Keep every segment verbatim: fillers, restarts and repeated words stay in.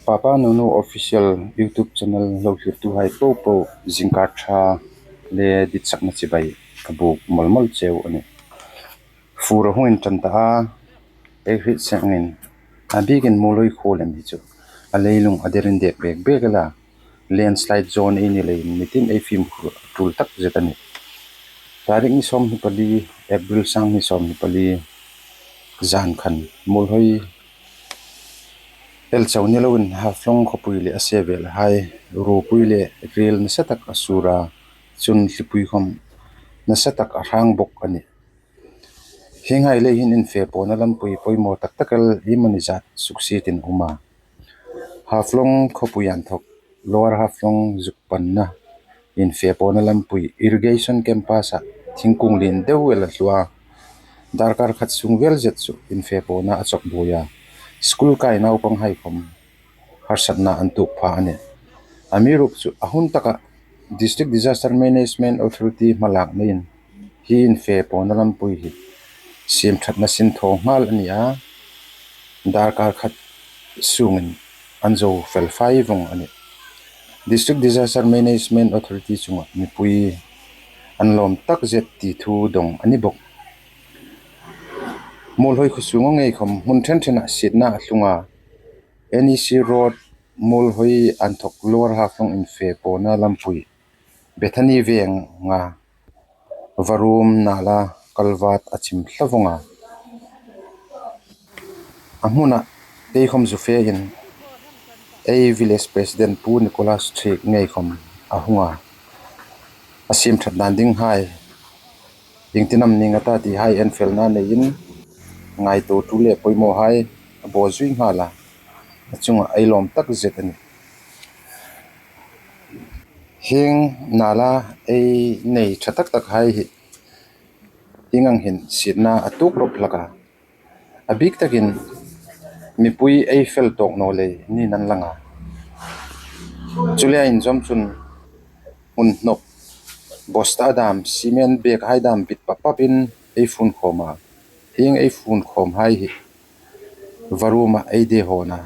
Papa Nunu Official YouTube channel lo thlirtuhai popo zingkar ṭha le ditsakna chibai ka buk mawlmawl cheu a nih. Fur a hung inṭan ta a, ei hriet sengin a bikin Muolhoi khuo lem hi chu a leilung a der indek bek bek el a, landslide zone ei ni leiin mitin ei fimkhur a tul tak zet a nih. Tarik ni sawmhni pali, April sang ni sawmhni pali zan khan Muolhoi el chau ni loin Haflong khawpui le a se vel hai ruopui le ril nasa tak a sur a, chun thlipui khawm nasa tak a hrang bawk a nih. Hienghai lei hin infe pawna lampui poimaw tak tak el iemani zat suksiet in um a. Haflong khawpui inthawk Lower Haflong zuk panna infe pawna lampui irrigation campus-a thingkung lien deu el a tlu a. Darkar khat sung vel zet chu infe pawna a chawk buoi a. School kai naupanghai khawm harsatna an tuok pha a nih. Amiruokchu a hun taka District Disaster Management Authority hmalaknain hi infe pawna lampui hi siemṭhatna sin thaw nghal a ni a, darkar khat sungin an zo fel fai vong a nih. District Disaster Management Authority chunga mipui an lawm tak zet ti thu dawng a ni bawk. Muolhoi khuo sunga ngei khawm hmun ṭhen ṭhena sietna a tlung a, N E C Road, Muolhoi inthawk Lower Haflong infe pawna lampui Bethany venga varum nala kalvat a chim thla vong a. A hmuna kei khawm zu fein ei village president Pu Nicholas Thiek ngei khawm a hung a. A siemṭhat dan dinghai, iengtin am ning a ta tihai enfielna neiin ngaituo tul le poimawhai a baw zui nghal a. A chunga ei lawm tak zet a nih. Hieng nala ei nei ṭha tak tak hai hi hieng ang hin sietna a tuok rawp hlak a. A bik takin mipui ei fel tawk naw lei niin an lang a. Chu le a inzawm chun hmun hnawp bosta dam, cement bag hai dam bit pap papin ei fun khawm a. Hieng ei fun khawm hai hi varuma ei de hawn a.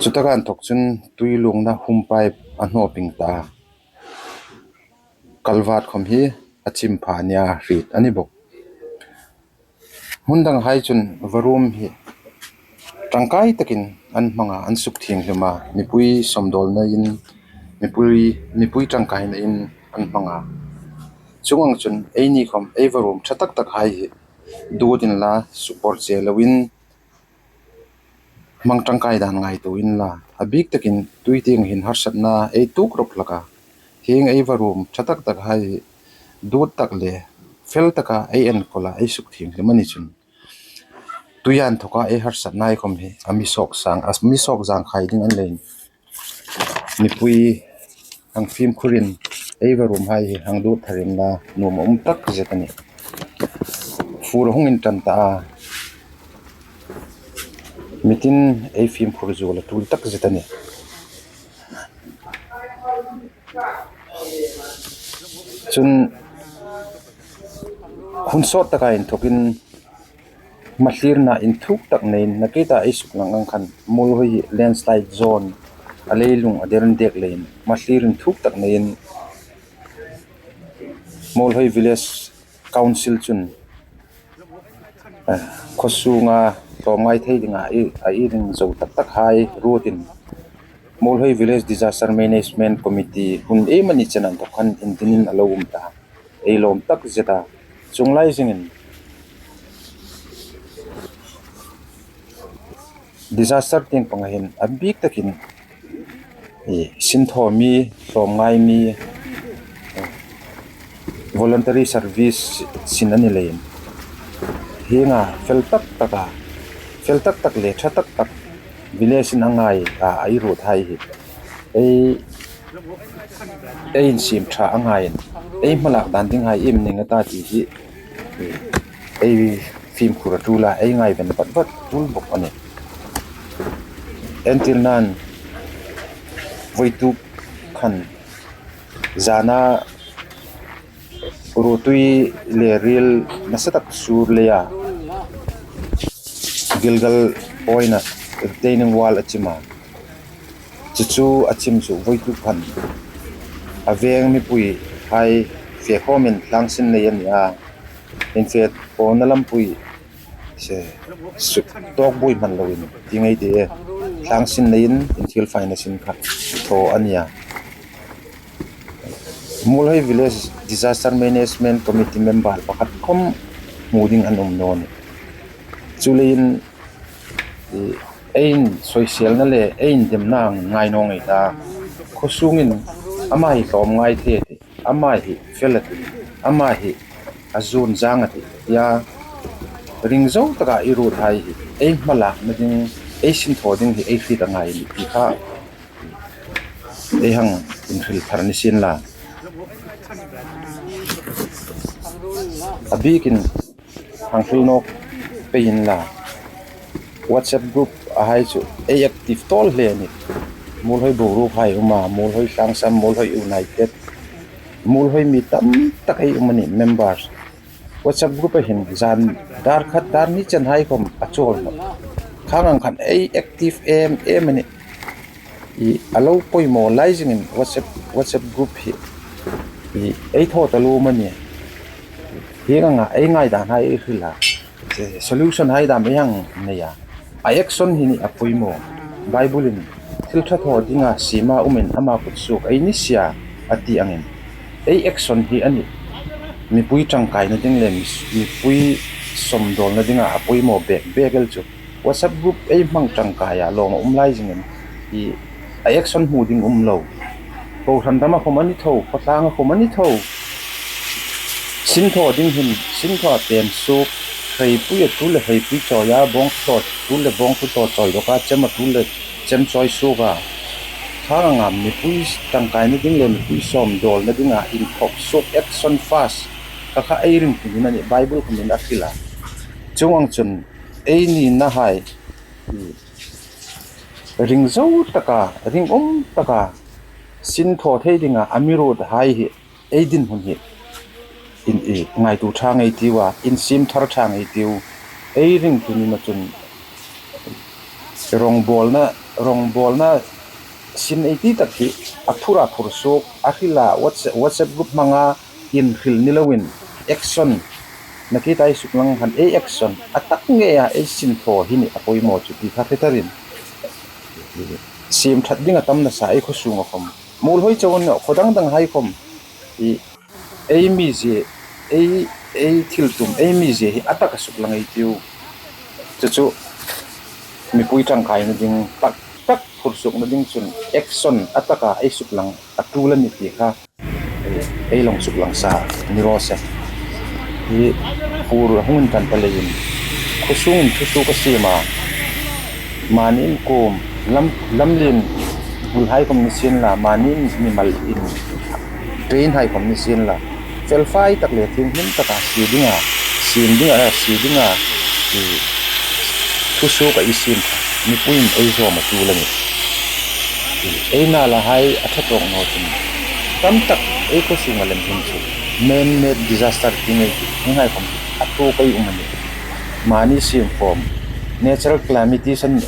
Chutaka inthawk chun tui luongna hum pipe a hnawping ta a. Kalvat khawm hi a chim pha a nia hriet a ni bawk. Hmun danghai chun varum hi ṭangkai takin an hmang a, an sukthieng hlum a, mipui sawmdawlnain, mipui, mipui ṭangkainain an hmang a. Chuong ang chun eini khawm ei varum ṭha tak tak hai hi dut inla, sukbawr che loin hmang ṭangkai dan ngaituo inla, a bik takin tui tieng hin harsatna ei tuok rawp hlak a. Hieng ei varum ṭha tak tak hai dut tak le fel taka ei enkawl a, ei sukthieng hlum a ni chun, tuia inthawka ei harsatna ei khawm hi a mi sawk sang, a mi sawk zang khai ding a ni leiin mipui hang fimkhurin ei varum hai hi hang dut thar inla nuom a um tak zet a nih. Fur a hung inṭan ta a, mitin ei fimkhur zuol a tul tak zet a nih. Chun hun sawt taka inthawkin hmathlirna inthuk tak neiin, nakie ta ei suklang ang khan Muolhoi hi landslide zone, a leilung a der indek leiin hmathlir inthuk tak neiin Muolhoi Village Council chun, eh, khuo sunga tlawmngai thei dinga i, a i ring zo tak tak hai ruotin Muolhoi Village Disaster Management Committee hun ei mani chena inthawk khan intinin a lo um ta. Ei lawm tak zet a. Chuong lai zingin disaster tieng panga hin a bik takin, eh, sin thaw mi, tlawmngai mi, eh, voluntary service sin a ni leiin, hienga fel tak taka, fel tak tak le ṭha tak tak village-in a ngai a, a i ruot hai hi ei, ei insiem ṭha a ngaiin, ei hmalak dan dinghai iem ning a ta ti hi ei fimkhur a tul a, ei ngaiven vat vat tul bawk a nih. Entirnan voituk khan zana ruotui le ril nasa tak sur leia Gilgal Point-a retaining wall a chim a. Chu chu a chim chu voituk khan a veng mipuihai fe khawmin tlangsin nei a ni a. Infe khawmna lampui se suk tawk buoi hman loin ti ngei ti e. Tlangsin neiin inthil faina sin kha thaw a ni a. Muolhoi Village Disaster Management Committee member pakhat khawm hmu ding an um naw ni. Chuleiin, i, ei insawiselna le ei indemna ngai naw ngei ta. Khawsungin ama hi tlawm ngai thei a tih, ama hi fel a tih, ama hi a zun zang a tih tia ring zo taka i ruothai hi ei hmalakna ding, ei sinthaw ding hi ei hriet a ngai a nih ti kha ei hang inhril thar ni sien la. A bikin hang hril nawk pei inla. WhatsApp group a hai chu ei active tawl hle a nih. Muolhoi boruokhai um a, Muolhoi Tlangsam, Muolhoi United, Muolhoi mi tam tak ei um a nih, members. WhatsApp group a hin zan dar khat dar hni chen hai khawm a chawl nawh. Khang ang khan ei active em em a nih. I, a lo poimaw lai zingin WhatsApp, WhatsApp group hi, i, ei thaw taluo a nih. Hieng anga ei ngaidan hai ei hril a, solution hai dam ei hang nei a. A action hi a nih a poimaw. Bible-in thil ṭha thaw dinga siema umin ama kut suok ei ni si a, a ti angin, ei action hi a nih mipui ṭangkaina ding le mi-, mipui sawmdawlna dinga a poimaw bek bek el chu. WhatsApp group ei hmang ṭangkaia lawm a um lai zingin, i, a action hmu ding um lo. Kohran rama khawm a ni tho, khawtlanga khawm a ni tho. Sinthaw ding hin, sinthaw a pen suok, hreipui a tul le hreipui chawia, bawngthu thaw tul le bawngthu thaw chawi dawka, chem a tul le chem chawi suoka. Khang anga mipui ṭangkaina ding le mipui sawmdawlna dinga inthawk suok action fast. Kha kha ei ring tum ding a nih, Bible khawmin a hril a. Chuong ang chun ei nina hai, ring zo taka, ringum taka, sinthaw thei dinga a mi ruothai hi, ei dinhmun hi, in, i, ngaituo ṭha ngei ei tiu a, insiem thar ṭha ngei ei tiu, ei ring tum ding a chun, rawngbawlna, rawngbawlna sin ei ti tak hi, a phur a phur suok, a hril a, WhatsApp, WhatsApp group hmanga, inhril ni loin, action, nakie ta ei suklang khan ei action, a tak ngeia ei sinthaw hi a nih a poimaw chu ti kha hre tarin. Siem ṭhat ding a tam nasa ei khawsunga khawm. Muolhoi chauh a ni naw, khaw dang dang hai khawm. I, ei mizie, ei, ei thil tum, ei mizie hi a taka suklang ei tiu. Chu chu, mipui ṭangkaina ding, tak tak phur suokna ding chun, action a taka ei suklang a tul a nih ti kha. Ei, ei lo suklang sa ni raw se. Hi phur hung inṭan ta leiin, khawsungin thusuok a siem a. Mani in kum, lam, lamlien bul hai khawm ni sien la, mani in mimal in drain hai khawm ni sien la, felfai tak le thienghlim taka sie dinga, siem dinga, sie dinga, i, thusuok a ei siem kha, mipuiin ei zawm a tul a nih. Ei nalahai a ṭha tawk naw chun, tam tak ei khawsunga lem hin chu man-made disaster ti ngei ti, hienghai khawm a tuok ei um a nih. Mani siem khawm, natural calamities an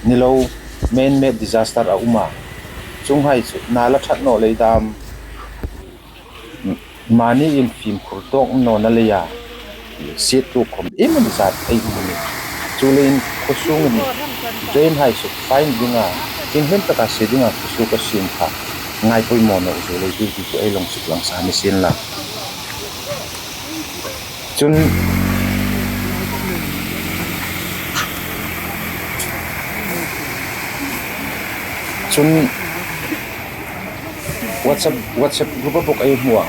ni lo, man-made disaster a um a. Chuonghai chu nala ṭhat naw lei dam, mani in fimkhur tawk nawna leia, siet tuok khawm iemani zat ei um a nih. Chuleiin khawsungin drain hai sukfai dinga, thienghlim taka sie dinga khawsung a siem kha ngai poimaw naw zuol ei tiu ti chu ei lo suklang sa ni sien la. Chun, chun WhatsApp, WhatsApp group-a bawk ei hmu a.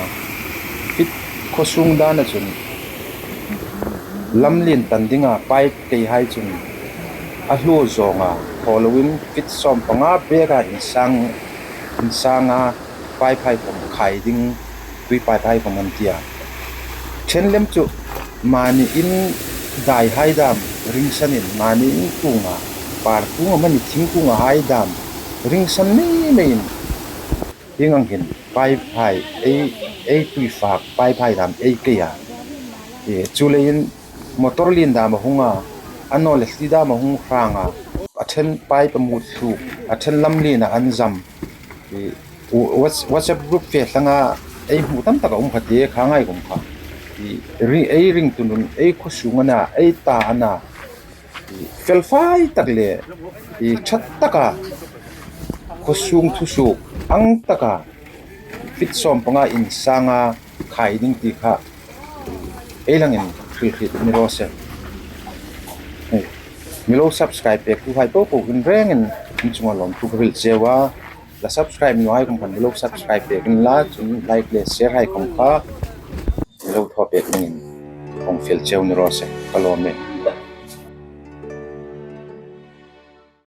Fit khawsung dana chun lamlien tan dinga pipe keihai chun a hluo zawnga, thaw loin fit sawmpanga beka insang, insanga pipe hai khawm khai ding, tui pipe hai khawm an tia. Ṭhen lem chu mani in daihai dam ringsanin, mani in kunga, par kunga, mani thing kunga hai dam ringsan mei meiin, hieng ang hin pipe hai, ei, ei tui fak pipe hai dam ei kei a. E, chuleiin motor lien dam a hung a, a naw le thli dam a hung hrang a, a ṭhen pai pamut hluk, a ṭhen lam lina an zam. I, Whats-, WhatsApp group fe thlanga ei hmu tam taka um kha te kha ngai kum kha. I, ri-, ei ringtu nun, ei khawsung ana, ei ta ana. I, fel fai tak le, i, ṭhat taka, khawsung thusuok, ang taka, fit sawm panga insanga khai ding ti kha, ei langin hrilhriet ni raw se. Hei, mi lo subscribe pektu hai po po in rengin in chunga lawmthu ka hril cheu a. La subscribe naw hai khom khan mi lo subscribe pek inla, chun like le share hai khom kha mi lo thaw pek dingin hung fiel cheu ni raw se. Ka lawm e.